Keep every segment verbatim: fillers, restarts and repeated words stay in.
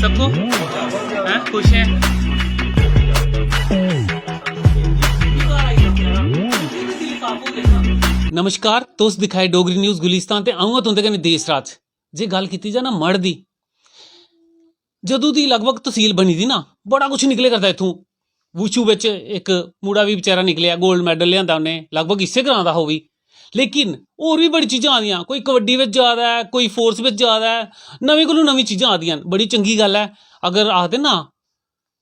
सबको हैं, खुश हैं? नमस्कार, तुस दिक्खा दे डोगरी न्यूज गुलिस्तान ते अ'ऊं आं तुं'दे कन्नै देश राज। जे गल्ल कीती जा ना मड़ दी, जदूं दी लगभग तसील बनी दी ना, बड़ा कुछ निकले करदा इत्थूं। वुशू बिच इक मुड़ा बी बेचारा निकलेआ, गोल्ड मैडल लेआंदा उन्नै, लगभग इस्सै ग्रां दा हा ओह् बी। लेकिन होर बी बड़ी चीजां आ दियां, कोई कबड्डी बिच जा दा ऐ, कोई स्पोर्ट्स बिच जा दा ऐ, नमीं कोलू नमीं चीजां आ दियां न, बड़ी चंगी गल्ल ऐ। अगर आखदे ना,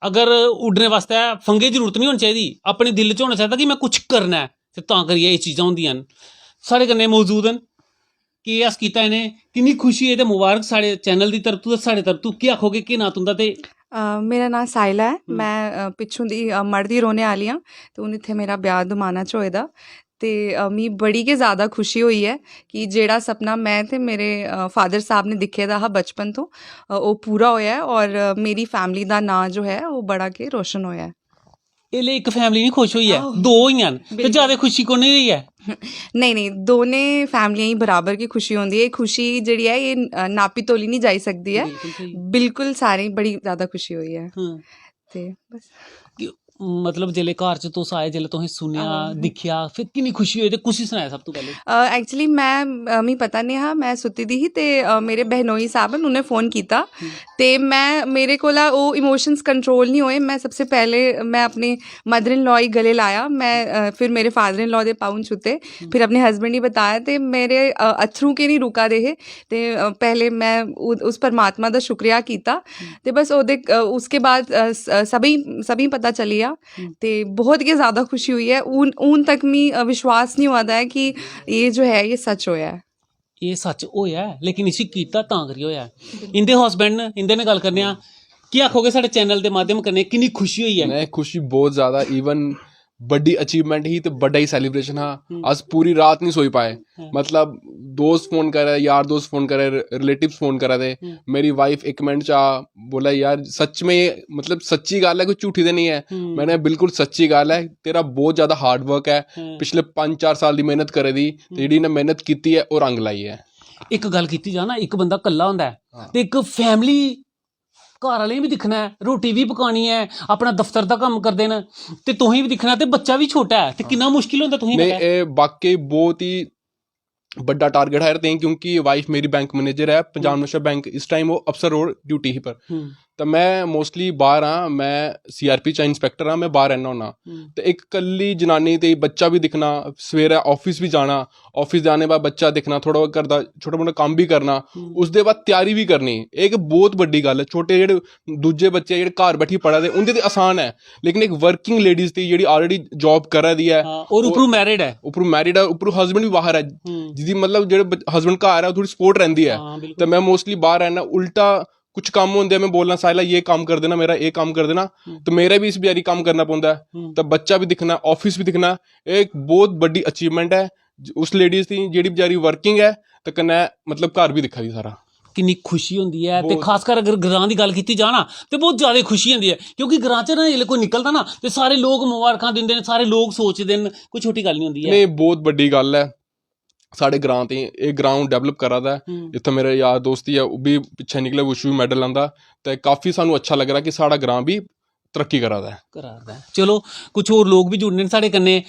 अगर उड्डने बास्तै फंगे दी जरूरत निं होनी चाहिदी, अपने दिल च होना चाहिदा कि में कुछ करना ऐ, ते तां करियै एह् चीजां होंदियां न। साढ़े कन्नै मौजूद न, केह् अस कीता इ'नें, किन्नी खुशी ऐ ते मुबारक साढ़े चैनल दी तरफ तू ते साढ़े तरफ तू। केह् आखोगे, केह् नांऽ तुं'दा ते अ, मेरा नांऽ साइला ऐ। हम्म। में, अ, पिच्छों दी, अ, मढ़ दी रौह्ने आह्ली आं। ते हून इत्थै मेरा ब्याह् दमाना च होए दा। ते, अ, मी बड़ी गै ज़्यादा खुशी होई ऐ कि जेह्ड़ा सपना में ते मेरे, अ, फादर साह्ब ने दिक्खे दा हा बचपन तों, अ, ओह् पूरा होया ऐ और, अ, मेरी फैमिली दा नांऽ जो ऐ, ओह् बड़ा गै रोशन होया ऐ। एल्लै इक फैमिली निं खुश होई ऐ, आहो। दो होइयां न, ते बिल्कुल। ज्यादा खुशी कु'न होई ऐ? नेईं, नेईं, दोनें फैमिलियें गी बराबर गै खुशी होंदी ऐ। एह् खुशी जेह्ड़ी ऐ, एह्, अ, नापी तोली निं जाई सकदी ऐ। बिल्कुल स्हेई। बिल्कुल सारें गी बड़ी ज्यादा खुशी होई ऐ। हम्म। ते बस। कि, मतलब, जेल्लै घर च तुस आए, जेल्लै तुसें सुनेआ, आहो। दिक्खेआ, फिर किन्नी खुशी होई ते कुसी सनाया सब तों पैह्लें? अ, actually, में, अ, मी पता निं हा, में सुत्ती दी ही ते, अ, मेरे बहनोई साहब न, उ'नें फोन कीता। हम्म। ते में, मेरे कोला ओह् इमोशंस कंट्रोल निं होए। में सबसे पैह्ले, में अपने मदर इन लॉ गी गले लाया, में, अ, फिर मेरे फादर इन लॉ दे पाउं छूते, हम्म। फिर अपने हस्बैंड गी बताया ते मेरे, अ, अत्थरूं के निं रुका दे हे। ते, अ, पैह्ले में उ-, उस परमात्मा दा शुक्रिया कीता। हम्म। ते बस ओह्दे, अ, उसके बाद, अ, स-, अ, सभी, सभी पता चली गेआ। हम्म। ते बहुत गै ज़्यादा खुशी होई ऐ। हून, हून तक मी, अ, विश्वास निं होआ दा ऐ कि एह् जो ऐ, एह् सच होआ ऐ। एह् सच होआ ऐ, लेकिन इसी कीता तां करियै होआ ऐ। इं'दे हस्बैंड न, इं'दे नै गल्ल करने आं। केह् आखोगे साढ़े चैनल दे माध्यम कन्नै, किन्नी खुशी होई ऐ? नहीं, खुशी बहुत ज्यादा, even बड्डी अचीवमेंट ही ते बड्डा ही सेलिब्रेशन हा। हम्म। अस पूरी रात नहीं सोई पाए। हाँ। मतलब, दोस्त फोन करै, यार दोस्त फोन करै, रिलेटिव्स फोन करै दे। हम्म। मेरी वाइफ इक मिनट च आ, बोला, "यार, सच में, मतलब, सच्ची गल्ल ऐ, कोई झूठी ते नहीं ऐ?" हम्म। मैंने, "बिल्कुल सच्ची गल्ल ऐ, तेरा बहुत ज्यादा हार्ड वर्क ऐ, हम्म। पिछले पंज चार साल दी मेहनत करै दी, ते हम्म। जेह्ड़ी इ'न्नै मेहनत कीती ऐ, ओह् रंग लाई ऐ।" इक गल्ल कीती जा ना, इक बंदा कल्ला होंदा ऐ, हाँ। ते इक फैमिली घर आह्लें बी दिक्खना ऐ, रोटी बी पकानी ऐ, अपना दफ्तर दा कम्म करदे न, ते तुसें बी दिक्खना, ते बच्चा बी छोटा ऐ, ते किन्ना मुश्किल होंदा तुसें नेईं, पता ऐ। एह् वाकई बहुत ही बड्डा टारगेट हा यार, ते क्योंकि वाइफ मेरी बैंक मैनेजर ऐ, पंजाब हम्म। नेशनल बैंक, इस टाइम ओह् अफसर रोड ड्यूटी ही पर। हम्म। ते में मोस्टली बाहर आं, में सीआरपी च इंस्पेक्टर आं, में बाहर रैह्ना होन्ना। हम्म। ते इक कल्ली जनानी ते बच्चा बी दिक्खना, सवेरै ऑफिस बी जाना, ऑफिस जाने बाद बच्चा दिक्खना, थोह्ड़ा बहुत घर दा छोटा मोटा कम्म बी करना, हम्म। उसदे बाद त्यारी बी करनी। एह् इक बहुत बड्डी गल्ल ऐ। छोटे जेह्ड़े दूजे बच्चे जेह्ड़े घर बैठी पढ़ा दे, उं'दे ते आसान ऐ, लेकिन इक वर्किंग लेडीज दी जेह्ड़ी ऑलरेडी जॉब करा दी ऐ, हाँ, और उप्परों मैरिड ऐ। उप्परों मैरिड ऐ, उप्परों हस्बैंड बी बाहर ऐ, हम्म। जिदी मतलब जेह्ड़े हस्बैंड घर ऐ, ओह् थोह्ड़ी सपोर्ट रैंह्दी ऐ। हाँ, बिल्कुल। ते में मोस्टली बाहर रैह्ना, उल्टा कुछ कम्म होंदे, में बोलना, "साहिला, ये काम कर देना मेरा, ये काम कर देना।" हम्म। ते मेरा बी इस बेचारी कम्म करना पौंदा ऐ। हम्म। ते बच्चा बी दिक्खना, ऑफिस बी दिक्खना। एह् इक बहुत बड्डी अचीवमेंट ऐ ज-, उस लेडीज दी, जेह्ड़ी बेचारी वर्किंग ऐ ते कन्नै, मतलब, घर बी दिक्खा दी सारा। किन्नी खुशी होंदी ऐ। ते बहुत। खासकर अगर ग्रां दी गल्ल कीती जा ना, ते बहुत ज्यादा खुशी होंदी ऐ, क्योंकि ग्रां च ना, जिसलै कोई निकलदा ना, ते सारे लोक मुबारखां दिंदे न, सारे लोक सोचदे न, कोई छोटी गल्ल निं होंदी ऐ। नेईं, बहुत बड्डी गल्ल ऐ। साढ़े ग्रां ते एह् ग्रां हून डेवलप करा दा ऐ। हम्म। इत्थै मेरे यार दोस्त ही ऐ, ओह् बी पिच्छें निकले, वुशू मैडल आंदा, ते काफी सानू अच्छा लग रहा कि साढ़ा ग्रां बी तरक्की करा दा ऐ। करा दा ऐ। चलो, कुछ होर लोक बी जुड़ने न साढ़े कन्नै।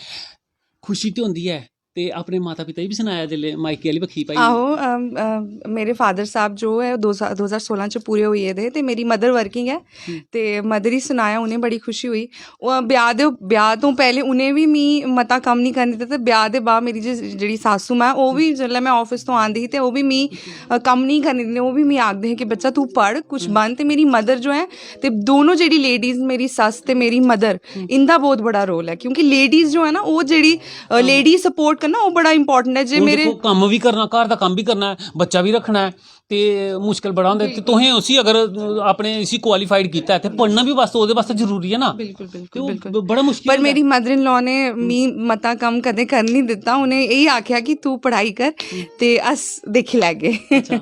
खुशी ते होंदी ऐ, ते अपने माता पिता गी बी सनाया जेल्लै मायके आह्ली बक्खी भाई? आहो, अम, अम, मेरे फादर साहब जो ऐ, दो ज्हार, दो ज्हार सोलां च पूरे होई गेदे हे, ते मेरी मदर वर्किंग ऐ, हम्म। ते मदर गी सनाया, उ'नें बड़ी खुशी होई। ओह् ब्याह् दे, ब्याह् तों पैह्लें उ'नें बी मी मता कम्म निं करन दित्ता, ते ब्याह् दे बाद मेरी जे-, जेह्ड़ी सासू मां, ओह् बी जेल्लै में ऑफिस तों आंदी ही, ते ओह् बी मी, अ, कम्म निं करन दिंदे, ओह् बी मी आखदे हे कि, "बच्चा, तूं पढ़, कुछ हम्म। बन।" ते मेरी मदर जो ऐ, ते दोनों जेह्ड़ी लेडीज, मेरी सस्स ते मेरी मदर, हम्म। इं'दा बहुत बड़ा रोल ऐ, क्योंकि लेडीज जो ऐ ना, ओह् जेह्ड़ी, अ, हम्म। लेडीज सपोर्ट करना, ओह् बड़ा इंपॉर्टेंट ऐ। जे हून मेरे दिक्खो, कम्म बी करना, घर दा कम्म बी करना ऐ, बच्चा बी रक्खना ऐ, ते मुश्कल बड़ा होंदा ऐ। ते तुसें उसी अगर अपने इसी क्वालीफाइड कीता ऐ ते पढ़ना बी बस ओह्दे बास्तै जरूरी ऐ ना। बिल्कुल ते बिल्कुल ओह् बिल्कुल। ब- बड़ा मुश्कल पर होंदा ऐ। मेरी मदर इन लॉ ने मी मता कम्म कदें करन नहीं दित्ता। उ'नें यही आखेआ कि तू पढ़ाई कर ते अस दिक्खी लैगे। अच्छा।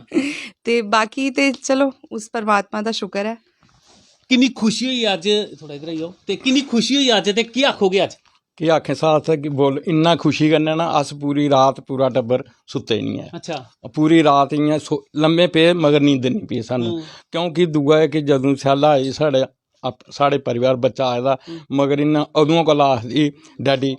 ते बाकी ते चलो, उस परमात्मा दा शुक्र ऐ। किन्नी खुशी होई अज्ज, थोड़ा इधर आई जाओ, ते किन्नी खुशी होई अज्ज, ते केह् आखोगे अज्ज? केह् आखें साथ कि बोल, इन्ना खुशी कन्नै ना अस पूरी रात, पूरा टब्बर सुत्ते निं ऐ। अच्छा। पूरी रात इ'यां सो- लम्मे पे, मगर नींद निं पी सानूं। हम्म। क्योंकि दूआ ऐ कि जदूं सैल्ला आई साढ़े अप- साढ़े परिवार बच्चा आए दा, मगर इ'यां अदुआं कोला आखदी, "डैडी,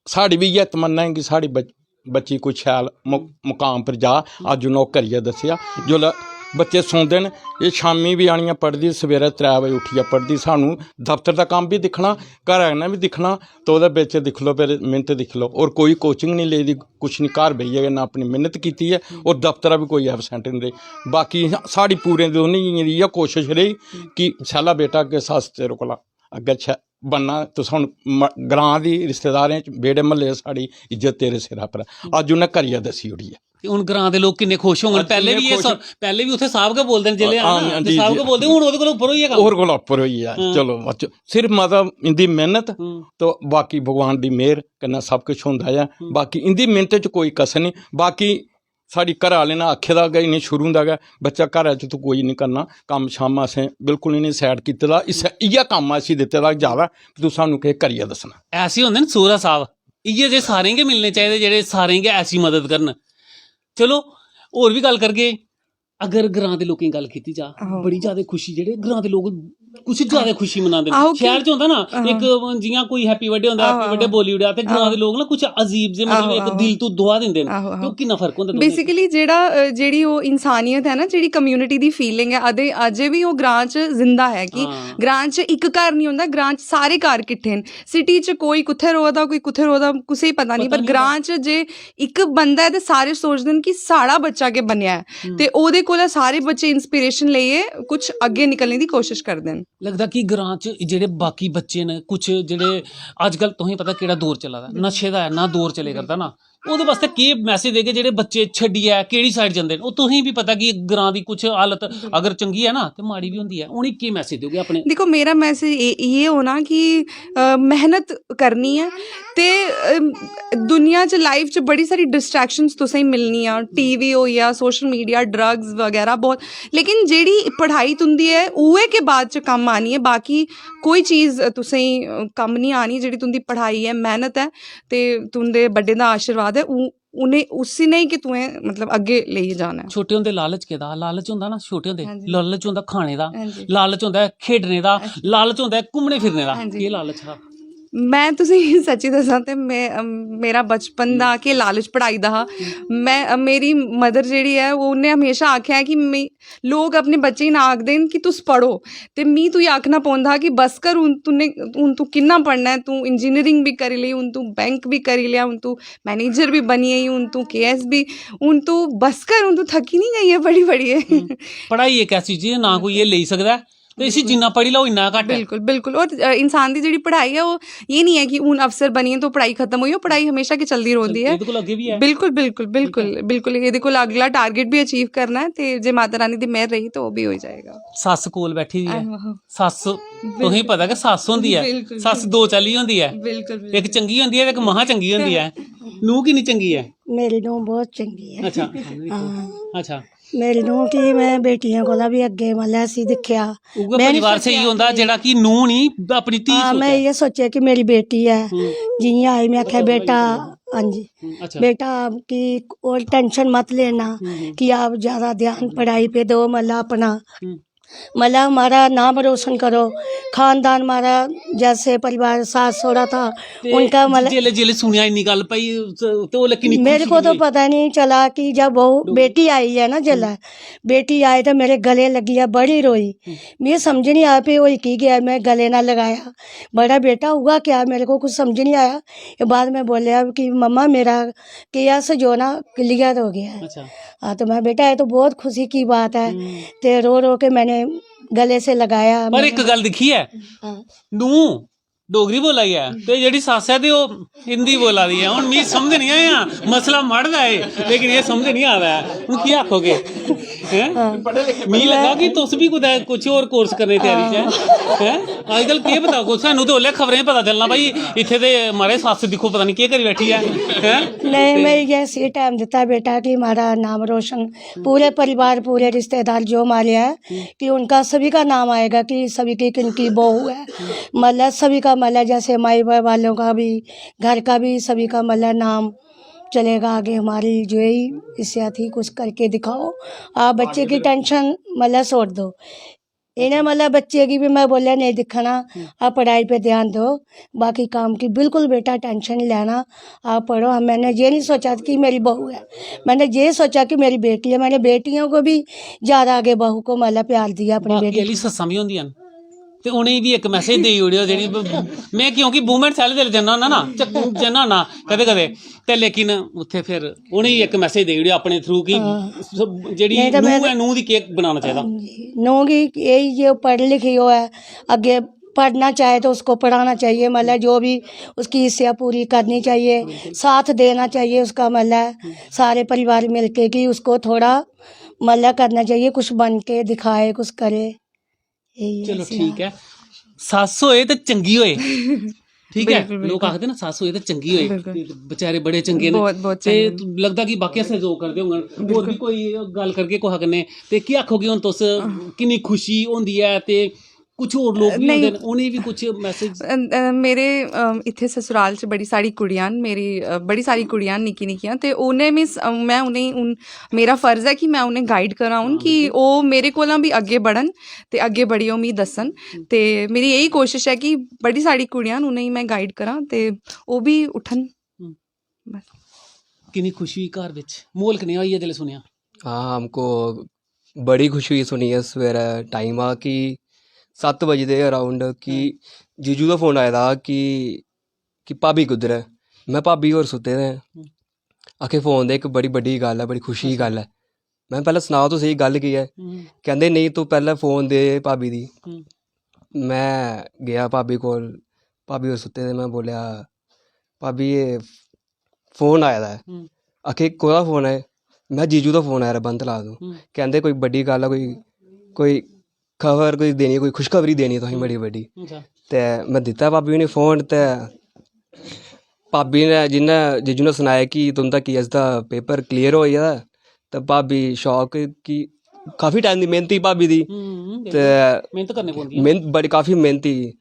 साढ़ी बी इ'यै तमन्ना ऐ कि साढ़ी बच- बच्ची कोई शैल मु- मुकाम पर जा।" अज्ज उ'नें ओह् करियै दस्सेआ। जिसलै बच्चे सौंदे न, एह् शामीं बी आनियै पढ़दी, सवेरै त्रै बजे उट्ठियै पढ़दी। सानूं दफ्तर दा कम्म बी दिक्खना, घरै कन्नै बी दिक्खना, ते ओह्दे बिच दिक्खी लैओ, फिर मेह्नत दिक्खी लैओ। होर कोई कोचिंग निं लेई दी, कुछ निं, घर बेहियै गै ना अपनी मेह्नत कीती ऐ, होर दफ्तरा बी कोई एबसेंट निं रेही। बाकी साढ़ी पूरे दोनें जनें दी इ'यै कोशश रेही कि सैल्ला बेटा, अग्गें सस्स तेरे कोला अग्गें शै- बनना, तुस हून म- ग्रां दी, रिश्तेदारें च, बेह्ड़े म्हल्ले च साढ़ी इज्जत तेरे सिरा पर ऐ। अज्ज उ'न्नै करियै दस्सी ओड़ी ऐ। ते हून ग्रां दे लोक किन्ने खुश होङन। अज्ज पैह्लें किन्ने बी एह् खुश स- पैह्लें बी उत्थै साहब गै बोलदे न, जिसलै हां, आना हां, ते जी, साहब जी। गै बोलदे, हून ओह्दे कोला उप्पर होई गेआ कम्म। होर कोला उप्पर होई गेआ। हां। चलो, बच्चो, सिर्फ मतलब इं'दी मेह्नत हम्म। तो बाकी भगवान दी मेह्र कन्नै सब किश होंदा ऐ। हम्म। बाकी इं'दी मेह्नत च कोई कसर निं। बाकी साढ़ी घरै आह्ले ने आखे दा गै, इ'नें शुरू दा गै, "बच्चा, घरै च तूं कोई निं करना, कम्म शम्म असें बिल्कुल इ'नें साइड कीते दा, इस्सै इ'यै कम्म असें दित्ते दा ज्यादा, तूं सानूं केह् करियै दस्सना।" ऐसे होंदे न सौह्रा साहब, इ'यै जे सारें गै मिलने चाहिदे, जेह्ड़े सारें गै ऐसी मदद करन। चलो, होर बी गल्ल करगे। अगर ग्रां दे लोकें दी गल्ल कीती जा, आहो। बड़ी ज्यादा खुशी, जेह्ड़े ग्रां दे लोक कुछ ज्यादा खुशी मनांदे न। आहो, शैह्र च होंदा ना, आहो। इक जि'यां कोई हैप्पी बर्थडे होंदा, आहो, हैप्पी बर्थडे आहो। बोली ओड़ेआ, ते ग्रां दे लोक ना कुछ अजीब जे, मतलब, आहो, इक आहो। दिल तों दुआ दिंदे न। आहो, ते आहो। ओह् किन्ना फर्क होंदा दोनें च? बेसिकली जेह्ड़ा अ, जेह्ड़ी ओह् इंसानियत ऐ ना, जेह्ड़ी कम्युनिटी दी फीलिंग ऐ, अदे अजें बी ओह् ग्रां च जिंदा ऐ कि हां। ग्रां च इक घर निं होंदा, ग्रां च सारे घर किट्ठे न। सिटी च कोई कुत्थै र'वा दा, कोई कुत्थै र'वा दा, कुसै गी पता निं। पता पर निं ग्रां च जे इक बंदा ऐ ते सारे सोचदे न कि साढ़ा बच्चा गै बनेआ ऐ। हम्म। ते ओह्दे कोला सारे बच्चे इंस्पिरेशन लेइयै कुछ अग्गें निकलने दी कोशश करदे न। लगदा कि ग्रां च जेह्ड़े बाकी बच्चे न, कुछ जेह्ड़े अजकल, तुसेंगी पता केह्ड़ा दौर चला दा, नशे दा इन्ना दौर चले करदा ना, ओह्दे बास्तै केह् मैसेज देगे जेह्ड़े बच्चे छड्डियै केह्ड़ी साइड जंदे न? ओह् तुसेंगी बी पता कि ग्रां दी कुछ हालत अगर चंगी ऐ ना, ते माड़ी बी होंदी ऐ। उ'नेंगी केह् मैसेज देगे अपने? देखो, मेरा मैसेज इ'यै होना कि अ, मेहनत करनी ऐ ते अ, दुनिया च, लाइफ च बड़ी सारी डिस्ट्रैक्शंस तुसेंगी मिलनियां, टीवी होई गेआ, सोशल मीडिया, ड्रग्स बगैरा बहुत, लेकिन जेह्ड़ी पढ़ाई तुं'दी ऐ, उ'ऐ के बाद च कम्म आनी ऐ। बाकी कोई चीज़ तुसेंगी अ, कम्म निं आनी। जेह्ड़ी तुं'दी पढ़ाई ऐ, मेहनत ऐ ते तुं'दे बड्डें दा आशीर्वाद ऐ, उ- उ'नें उसी नेईं कि तुसें, मतलब, अग्गें लेइयै जाना ऐ। छोटे होंदे लालच केह्दा हा? लालच होंदा ना छोटे होंदे, हां जी। लालच होंदा खाने दा, हां जी। लालच होंदा खेडने दा, लालच होंदा घूमने फिरने दा। हां जी। केह् लालच हा? मैं तुसेंगी सच्ची दस्सां ते मैं, अम, मेरा बचपन दा केह् लालच पढ़ाई दा हा। मैं, अ, मेरी मदर जेह्ड़ी ऐ, ओह्, उ'न्नै हमेशा आखेआ ऐ कि मी, लोक अपने बच्चें गी ना आखदे न कि तुस पढ़ो, ते मी तुगी आखना पौंदा हा कि बस कर, हून तूने, हून तू किन्ना पढ़ना ऐ, तू इंजीनियरिंग बी करी लेई, हून तू बैंक बी करी लेआ, हून तू मैनेजर बी बनी गेई, हून तू केएएस बी, हून तू बस कर, हून तू थक्की निं गई ऐ पढ़ी पढ़ियै? पढ़ाई इक ऐसी चीज ऐ, ना कोई एह् लेई सकदा ऐ, ते इसी जिन्ना पढ़ी लैओ, इन्ना घट्ट ऐ। बिल्कुल, बिल्कुल। और, अ, इंसान दी जेह्ड़ी पढ़ाई ऐ, ओह् एह् निं ऐ कि हून अफसर बनियै तो पढ़ाई खत्म होई, ओह् पढ़ाई हमेशा गै चलदी रौंह्दी ऐ। एह्दे कोल अग्गें बी ऐ। बिल्कुल, बिल्कुल, बिल्कुल, बिल्कुल। एह्दे कोल अगला टारगेट बी अचीव करना ऐ, ते जे माता रानी दी मेहर रेही, ते ओह् बी होई जाएगा। सस्स कोल बैठी दी ऐ। आहो, आहो। सस्स, तुसेंगी पता गै सस्स होंदी ऐ। बिल्कुल। सस्स दो चाल्ली होंदी ऐ। बिल्कुल, इक चंगी होंदी ऐ, इक महा चंगी होंदी ऐ। नूंह् किन्नी चंगी ऐ? मेरी नूंह् बहुत चंगी ऐ। अच्छा। हां। अच्छा। मेरी नूंह् गी में बेटियें कोला बी अग्गें मतलब ऐसी दिक्खेआ। उ'ऐ में निं परिवार स्हेई सोचेआ होंदा कि जेह्ड़ा कि नूंह् निं, अपनी धी हां, में सोचै। इ'यै सोचेआ कि मेरी बेटी ऐ। हम्म। जि'यां आई, में आखेआ, अच्छा, "बेटा।" बड़ी हां जी। हम्म, अच्छा। "बेटा, आपकी और टेंशन मत लेना हम्म, हम्म। कि आप ज़्यादा ध्यान पढ़ाई पे दो, मतलब अपना, हम्म। मतलब हमारा नाम रोशन करो, खानदान हमारा, जैसे परिवार सास सहुरा था, ते उनका मतलब।" जिसलै, जिसलै सुनेआ इन्नी गल्ल, भाई, ते ओल्लै किन्नी मेरे खुशी को तो होई? पता नहीं चला कि जब बहू, बेटी आई है ना, जल्लै, बेटी आई तो मेरे गले लगी है, बड़ी रोई। मैं समझ नहीं आया, फिर होई की गया, मैं गले ना लगाया। बड़ा बेटा हुआ क्या, मेरे को कुछ समझ नहीं आया। ये बाद में बोलिया कि मम्मा, मेरा केएएस जो ना क्लियर हो गया है। अच्छा। हाँ, तो मैं, बेटा, ये तो बहुत खुशी की बात है। हम्म। ते रो रो के मैंने गले से लगाया। पर इक गल्ल दिक्खी ऐ, हाँ। नूंह् डोगरी बोला दी ऐ ते जेह्ड़ी सस्स ऐ ते ओह् हिंदी बोला दी ऐ। हून मिगी समझ निं आया, मसला मड़दा ऐ, लेकिन एह् समझ निं आवा ऐ। हून केह् आखोगे? हैं? मिगी लग्गा कि तुस बी कुतै कुछ होर कोर्स करने दी त्यारी च ऐ। हैं? अजकल केह् पता, कुछ सानू ते ओल्लै खबरें च पता चलना भाई, इत्थै ते मारे सस्स दिक्खो पता निं केह् करी बैठी ऐ। हैं? नहीं, मैं ये इसी टाइम देता बेटा कि हमारा नाम रोशन, पूरे परिवार, पूरे रिश्तेदार जो हमारे हैं, कि उनका सभी का नाम आएगा कि सभी की किनकी बहू है। मतलब सभी का, मतलब जैसे माई बाप वालों का भी, घर का भी, सभी का मतलब नाम चलेगा आगे। हमारी जो है इच्छा थी, कुछ करके दिखाओ। आप बच्चे की टेंशन मतलब छोड़ दो। इन्हें मतलब बच्चे की भी मैं बोलिया नहीं दिखाना, आप पढ़ाई पे ध्यान दो, बाकी काम की बिल्कुल बेटा टेंशन नहीं लेना, आप पढ़ो। हम मैंने ये नहीं सोचा कि मेरी बहू है, मैंने ये सोचा कि मेरी बेटी है। मैंने बेटियों को भी ज़्यादा आगे बहू को मतलब प्यार दिया अपनी बाकी बेटी। आह्ली सस्सां बी होंदियां न ते उ'नेंगी बी इक मैसेज देई ओड़ेओ। जेह्ड़ी ब- में क्योंकि वूमेन सैल्ल दे जन्ना होन्ना ना, च- जन्ना होन्ना कदें कदें, ते लेकिन उत्थै फिर उ'नेंगी इक मैसेज देई ओड़ेओ अपने थ्रू कि स- जेह्ड़ी नेईं ते में नूंह् ऐ, नूंह् दी केह् बनाना चाहिदा। नूंह की यही जो पढ़ लिखी हो है, आगे पढ़ना चाहे तो उसको पढ़ाना चाहिए, मतलब जो भी उसकी इच्छा पूरी करनी चाहिए, साथ देना चाहिए उसका, मतलब सारे परिवार मिलके कि उसको थोड़ा मतलब करना चाहिए, कुछ बन के दिखाए, कुछ करे। यही है चलो इसी ठीक ऐ, सस्स होए ते चंगी होए। ठीक ऐ, बिल्कुल, लोक आखदे ना सस्स होए ते चंगी होए। बिल्कुल। ते बेचारे बड़े चंगे न। बहुत, बहुत ते चंगे न। लगदा कि बाकी सहयोग करदे होङन। होर बी कोई गल्ल करगे कुसै कन्नै, ते केह् आखोगे हून तुस, किन्नी खुशी होंदी ऐ ते कुछ होर लोक बी नेईं। होंदे न, उ'नेंगी बी कुछ मैसेज? अ, अ, मेरे अ, इत्थै ससुराल च बड़ी सारी कुड़ियां न, मेरी अ, बड़ी सारी कुड़ियां न निक्की निक्कियां, ते उ'नें में स- अ, में उ'नेंगी हून, मेरा फर्ज ऐ कि में उ'नें गाइड करां हून कि ओह् मेरे कोला बी अग्गें बढ़न ते अग्गें बढ़ियै ओह् मिगी दस्सन। ते मेरी यही कोशिश ऐ कि बड़ी सारी कुड़ियां न, उ'नेंगी में गाइड करां ते ओह् बी उट्ठन। किन्नी खुशी होई घर बिच, म्हौल कनेहा होई गेआ जिसलै सुनेआ? हाँ, हमको बड़ी खुशी हुई सुनिए, सवेरै टाइम हा कि सत्त बजे दे अराउंड कि जीजू दा फोन आए दा हा कि कि भाभी कुद्धर ऐ। मैं, भाभी होर सुत्ते दे हैं। आखे फोन दे, इक बड़ी बड्डी गल्ल ऐ, बड़ी खुशी दी गल्ल ऐ। मैं, पैह्लें सनाओ तुस, एह् गल्ल केह् ऐ? हम्म। कहंदे नेईं, तू पैह्लें फोन दे भाभी दी। हम्म। मैं गेआ भाभी कोल, भाभी होर सुत्ते दे। मैं बोलेआ, भाभी, एह् फोन आए दा ऐ। हम्म। आखे, कोह्दा फोन ऐ? मैं, जीजू दा फोन आए दा, बंद ला तूं। हम्म। कहंदे कोई बड्डी गल्ल ऐ, कोई कोई खबर कोई देनी, कोई खुशखबरी देनी तुसें बड़ी बड्डी। अच्छा। ते मैं दित्ता भाभी उ'नेंगी फोन, ते भाभी ने, जिन्ना जीजू ने सनाया कि तुं'दा केएस दा पेपर क्लियर होई गेदा, ते भाभी शॉक कि काफी टाइम दी मेहनत ही भाभी दी। हम्म, ते मेहनत करनी पौंदी ऐ। मेहनत बड़ी, काफी मेहनत ही।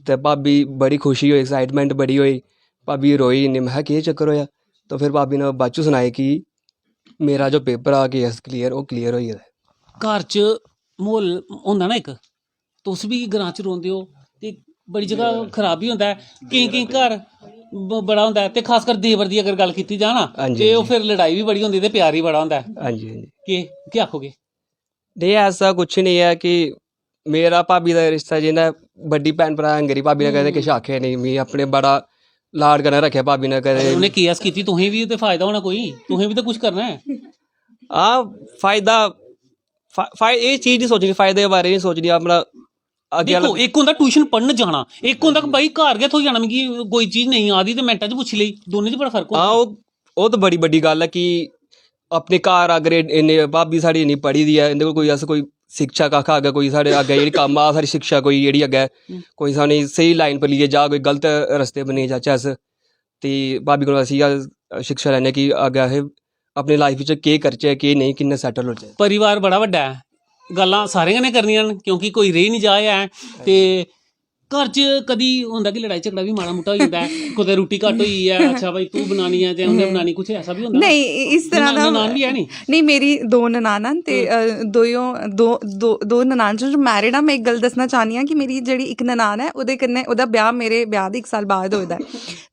ते भाभी बड़ी खुशी होई, एक्साइटमेंट बड़ी होई। भाभी रोई इन्नी, मैं केह् चक्कर होया? तो फिर भाभी ने बाद च सनाया कि मेरा जो पेपर हा केएस क्लियर, ओह् क्लियर होई गेदा ऐ। घर च म्हौल होंदा ना इक, तुस बी ग्रां च रौंह्दे ओ ते बड़ी जगह खराब बी होंदा ऐ। केईं केईं घर ब- बड़ा होंदा ऐ, ते खासकर देवर दी अगर गल्ल कीती जा ना, हां जी, ते हां ओह् जी। फिर लड़ाई बी बड़ी होंदी ते प्यार ही बड़ा होंदा ऐ। हां जी, हां जी। केह् केह् आखोगे? नेईं, ऐसा कुछ नहीं ऐ कि मेरा भाभी दा रिश्ता जि'यां बड्डी भैन भ्राऽ आंगर ही, भाभी ने कदें किश आखेआ नेईं। मी अपने बड़ा लाड कन्नै रक्खेआ भाभी ने कदें। उ'नें केएस कीती, तुसें बी ते फायदा होना कोई, तुसें बी ते कुछ करना ऐ। हां, फायदा, फा-, फा-, एह् चीज नहीं सोचनी, फायदे दे बारे नहीं सोचनी, अपना अग्गें दिक्खो, आह्ला। इक होंदा ट्यूशन पढ़न जाना, इक होंदा कि भाई घर गै थ्होई जाना, मिगी कोई चीज नेईं आ दी ते मिंटा च पुच्छी लेई, दोनें च बड़ा फर्क होंदा। हां, ओह्, ओह् ते बड़ी बड्डी गल्ल ऐ कि अपने घर अगर इन्ने, भाभी साढ़ी इन्नी पढ़ी दी ऐ, इं'दे कोल कोई, अस कोई शिक्षा कक्ख अग्गें, कोई साढ़े अग्गें जेह्ड़ी कम्म आ, साढ़ी शिक्षा कोई जेह्ड़ी अग्गें कोई सानूं स्हेई लाइन पर लेइयै जा, कोई गलत रस्ते पर नेईं जाचै अस। ते भाभी कोला अस इ'यै शिक्षा लैन्ने कि अग्गें असें अपनी लाइफ च केह् करचै, केह् नेईं, कि'यां सैटल होचै। परिवार बड़ा बड्डा ऐ, गल्लां सारें कन्नै करनियां न क्योंकि कोई रेही निं जा ऐ। ते घर च कदी होंदा कि लड़ाई झगड़ा बी माड़ा मुट्टा होई जंदा ऐ, कुतै रुट्टी घट्ट होई ऐ, अच्छा भाई तू बनानी ऐ ते उ'न्नै बनानी, कुछ ऐसा बी होंदा? नेईं, इस तरह दा ननान बी है नी? नेईं, मेरी दो ननानां न ते अ, दोयो दो दो दो ननान च जो मैरिड आं। मैं इक गल्ल दस्सना चाह्न्नी आं कि मेरी जेह्ड़ी इक ननान ऐ, ओह्दे कन्नै, ओह्दा ब्याह् मेरे ब्याह् दे इक साल बाद होए दा ऐ।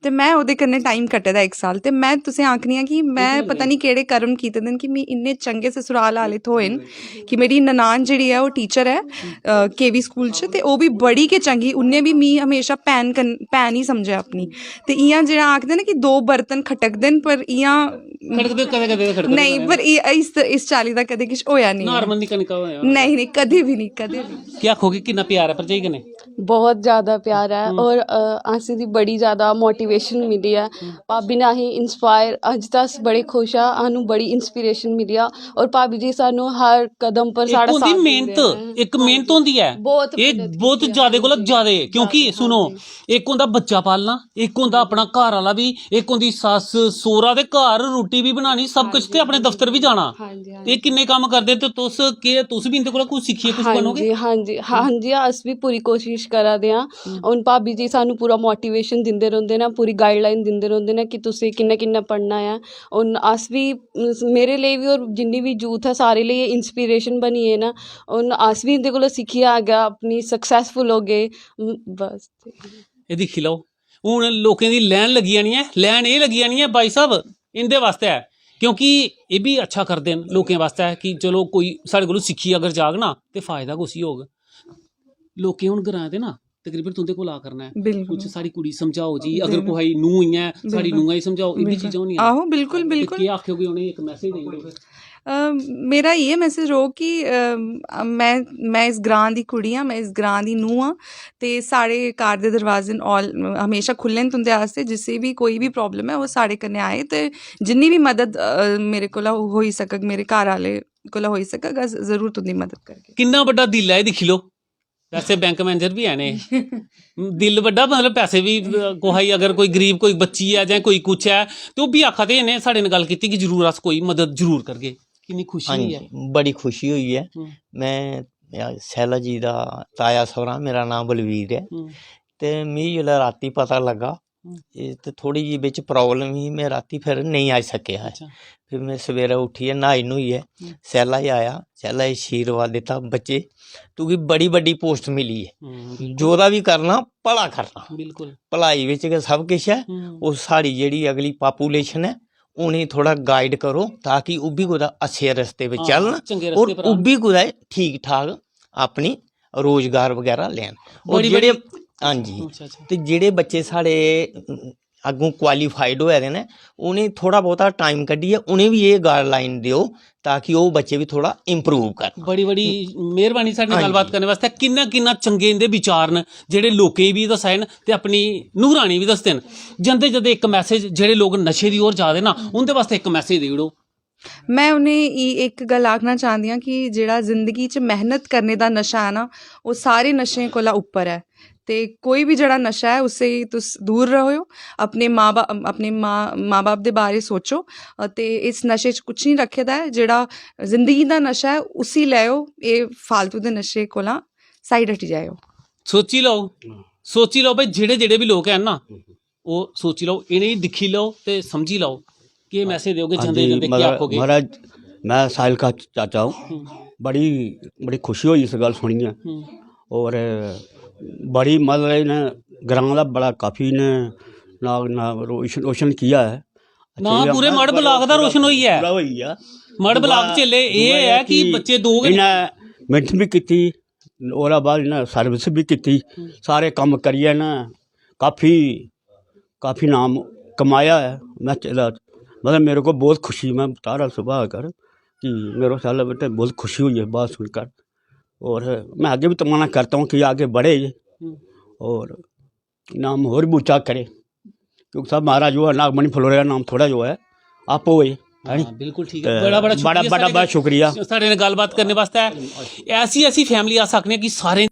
ते मैं ओह्दे कन्नै टाइम कट्टे दा इक साल। ते मैं तुसें आखनी आं कि मैं पता निं केह्ड़े कर्म कीते दे न कि मी इन्ने चंगे ससुराल आह्ले थ्होए न कि मेरी ननान जेह्ड़ी ऐ, ओह् टीचर ऐ केवी स्कूल च, ते ओह् बी बड़ी गै चंगी। उ'नें बी मी हमेशा भैन कन भैन ही समझेआ अपनी। ते इ'यां जेह्ड़ा आखदे ना कि दो बर्तन खटकदे न, पर इ'यां खटकदे कदें कदें खटकदे नेईं, पर इस इस चाल्ली दा कदें किश होएआ नेईं। नार्मल निक्का निक्का होएआ। नेईं नेईं, कदें बी नेईं, कदें बी। केह् आखोगे, किन्ना प्यार ऐ भरजाई कन्नै? बहुत ज्यादा प्यार ऐ। और असें दी बड़ी ज्यादा मोटिवेशन मिली ऐ। भाभी ने असें इंस्पायर, अज्ज ते अस बड़े खुश आं, सानू बड़ी इंस्पिरेशन मिली ऐ। और भाभी जी सानू हर कदम पर इक साढ़ा होंदी साथ दिंदे मेहनत, ऐ। इक मेहनत होंदी ऐ। बहुत एह् मेहनत बहुत कीती ऐ। ज्यादा कोला ज्यादा, क्योंकि सुनो, इक होंदा बच्चा पालना, इक होंदा अपना घर आह्ला बी, इक होंदी सस्स सौह्रा, ते घर रुट्टी बी बनानी, सब कुछ, ते अपने दफ्तर बी जाना। हां जी, हां ते किन्ने कम्म करदे, ते तुस केह्, तुस बी इंदे कोला कुछ सिक्खियै कुछ हां बनोगे? जी, हां जी, हां जी, अस बी पूरी कोशिश करा दे आं। हून भाभी जी सानू पूरा मोटिवेशन दिंदे रौंह्दे न, पूरी गाइडलाइन दिंदे रौंह्दे न कि तुसें कि'यां कि'यां पढ़ना ऐ। हून अस बी, मेरे लेई बी और जिन्नी बी यूथ ऐ, सारे लेई इंस्पिरेशन बनी गे न। हून अस बी इंदे कोला सिक्खियै अग्गें अपनी सक्सैसफुल होगे। बस। एह् दिक्खी लैओ, हून लोकें दी लैन लग्गी जानी ऐ। लैन एह् लग्गी जानी ऐ, भाई साहब, इंदे बास्तै, क्योंकि एह् बी अच्छा करदे न लोकें बास्तै कि चलो, कोई साढ़े कोलू सिक्खियै अगर जाग ना, ते फायदा कुसी होग? लोकें हून ग्राएं दे ना तकरीबन तुंदे कोल आ करना ऐ। बिल्कुल। कुछ साढ़ी कुड़ी समझाओ जी, अगर कुसै दी नूंह् इ'यां ऐ, साढ़ी नूंहा गी समझाओ, एह् बी चीजां होनियां। आहो, बिल्कुल, ते बिल्कुल। केह् आखेओ कि उ'नेंगी इक मैसेज देई ओड़ो फिर। अ, मेरा इ'यै मैसेज रौह्ग कि अ, में में इस ग्रांऽ दी कुड़ी आं, में इस ग्रांऽ दी नूंह् आं, ते साढ़े घर दे दरवाजे न, आल म्हेशा खु'ल्ले न तुं'दे आस्तै। जिसी बी कोई बी प्रॉब्लम ऐ, ओह् साढ़े कन्नै आए, ते जिन्नी बी मदद अ, मेरे कोला होई सकग, मेरे घर आह्ले कोला होई सकग, अस जरूर तुं'दी मदद करगे। किन्ना बड्डा दिल ऐ, एह् दिक्खी लो। वैसे बैंक मैनेजर बी हैन एह्। दिल बड्डा, मतलब, पैसे बी, अ, कुसै गी अगर कोई गरीब, कोई बच्ची ऐ जां कोई कुछ ऐ, ते ओह् बी आखा दे, इ'नें साढ़े ने गल्ल कीती कि जरूर अस कोई मदद जरूर करगे। किन्नी खुशी होई ऐ। बड़ी खुशी होई ऐ। हम्म। में, अ, सैला जी दा ताया सौह्रा, मेरा नांऽ बलवीर ऐ। हम्म। ते मिगी जिसलै रातीं पता लग्गा, हम्म। एह् ते थोह्ड़ी जेही बिच प्रॉब्लम ही, में रातीं फिर नेईं आई सकेआ हा। अच्छा। फिर में सवेरै उट्ठियै न्हाई न्हूइयै हम्म। सैला गी आया, सैला गी आशीर्वाद दित्ता, "बच्चे, तुगी बड़ी बड्डी पोस्ट मिली ऐ, हम्म, जोह्दा बी करना, भला करना, बिल्कुल। भलाई बिच गै सब किश ऐ।" हम्म। ओह् साढ़ी जेह्ड़ी अगली पॉपुलेशन ऐ, उ'नेंगी थोह्ड़ा गाइड करो, ताकि ओह् बी कुतै अच्छे रस्ते पर हां, चलन चंगे और रस्ते पर आन। ओह् बी कुतै ठीक ठाक अपनी रोजगार बगैरा लैन। और बड़ी, जेह्ड़े, बड़ी हां जी, अच्छा, अच्छा। ते जेह्ड़े बच्चे साढ़े अग्गों क्वालीफाइड होए दे न, उ'नेंगी थोह्ड़ा बहुता टाइम कड्ढियै उ'नेंगी बी एह् गाइडलाइन देओ, ताकि ओह् बच्चे बी थोह्ड़ा इम्प्रूव करन। बड़ी बड़ी मेहरबानी साढ़े ने हां गल्लबात जी। करने वास्तै। किन्ना किन्ना चंगे इंदे विचार न, जेह्ड़े लोकें गी बी दस्सा दे न ते अपनी नूरानी बी दस्सदे न। जंदे जंदे इक मैसेज, जेह्ड़े लोक नशे दी ओर जा दे ना, उंदे वास्तै इक मैसेज देई ओड़ो। में उ'नेंगी इक गल्ल आखना चांह्दी आं कि जेह्ड़ा जिंदगी च मेह्नत करने दा नशा ऐ ना, ओह् सारे नशें कोला उप्पर ऐ। ते कोई बी जेह्ड़ा नशा ऐ, उस्सै तुस दूर र'वो। अपने मां बब्ब, अपने मां मां बब्ब दे बारे सोचो। अ, ते इस नशे च कुछ निं रक्खे दा ऐ। जेह्ड़ा जिंदगी दा नशा ऐ, उसी लैओ। एह् फालतू दे नशे कोला साइड हटी जाएओ। सोची लैओ, सोची लैओ भाई, जेह्ड़े जेह्ड़े बी लोक हैन ना, ओह् सोची लैओ, इ'नेंगी दिक्खी लैओ ते समझी लैओ। केह् मैसेज देओगे जंदे जी, जंदे, केह् मतलब, आखोगे? महाराज, में साहिल का चाचा हूँ। बड़ी, बड़ी खुशी होई इस गल्ल सुनियै। हम्म। और बड़ी, मतलब, इ'नें ग्रांऽ दा बड़ा काफी इ'नें नांऽ, नांऽ रोशन, रोशन किया ऐ। नांऽ पूरे मढ़ ब्लाक दा रोशन होई ऐ। पूरा होई गेआ। मढ़ ब्लाक दूआ, च इसलै एह् दूआ ऐ कि बच्चे दो गै इ'नें मेहनत भी कीती, ओह्दे बाद इ'नें सर्विस भी कीती, सारे कम्म करियै इ'नें काफी, काफी नाम कमाया ऐ। में चला, मतलब, मेरे को बहुत खुशी, मैं तारा सुभाकर कि मेरे साल बेटे बहुत खुशी हुई है बात सुनकर। और मैं आगे भी तमन्ना करता हूँ कि आगे बढ़े ये। और नाम और भी ऊंचा करे, क्योंकि सब महाराज जो है, नागमणि फलोरे का नाम थोड़ा जो है, आप हो ये, है नी? हां, बिल्कुल ठीक ते है। बड़ा बड़ा बड़ा, शुक्रिया बड़ा, साढ़े बड़ा कन्नै, शुक्रिया। साढ़े ने गल्लबात करने वास्तै। ऐसी ऐसी फैमिली अस आखने कि सारें